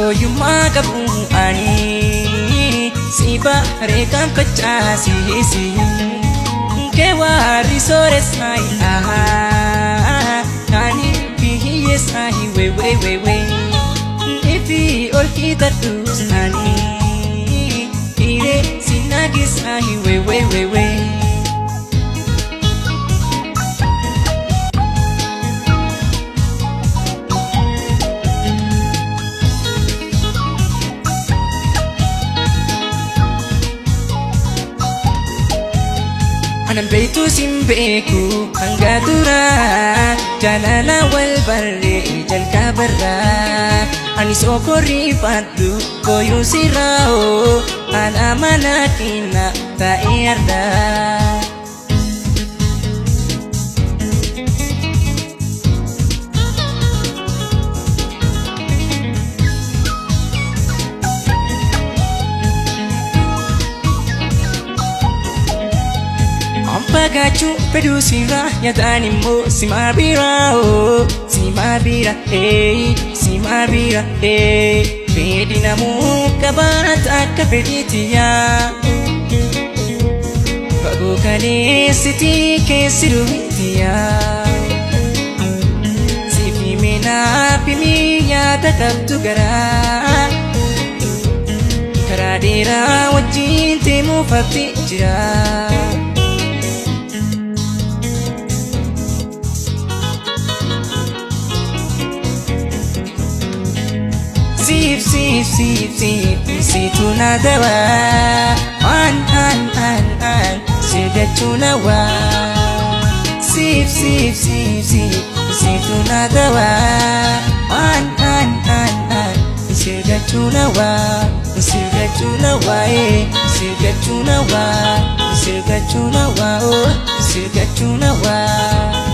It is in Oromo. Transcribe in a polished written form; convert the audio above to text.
Hooyyummaa qabu ani si bareekan facaasisi kee warri sooressaa kaani biyyeessaa wewewewe ifi ol kitadhus ani hiree sinagisaa wewewewe. Anan beektu sin beeku hanga duraa jaalala wal barree jalqabarraa ani sokorri fadhu koyuu sirraa haala mana keenna ta'ee ardaa. Fagaachuu fedhuu sirraa yaadaan immoo simaa biraa simaa bira simaa bira fedhi namuu qabaata akka fedhiitiyaa fagoo kaleessitii keessi duwwitiyaa siif himee naaf himii yaada qabdu garaa karaa dheeraa wajjin deemuuf abdii jira. Siif siif siif siif situ na dawaa an an an an sirgachuu na waa siif siif siif siif situ na dawaa an an an an sirgachuu na waa sirgachuu na waa sirgachuu na waa sirgachuu na waa sirgachuu na waa.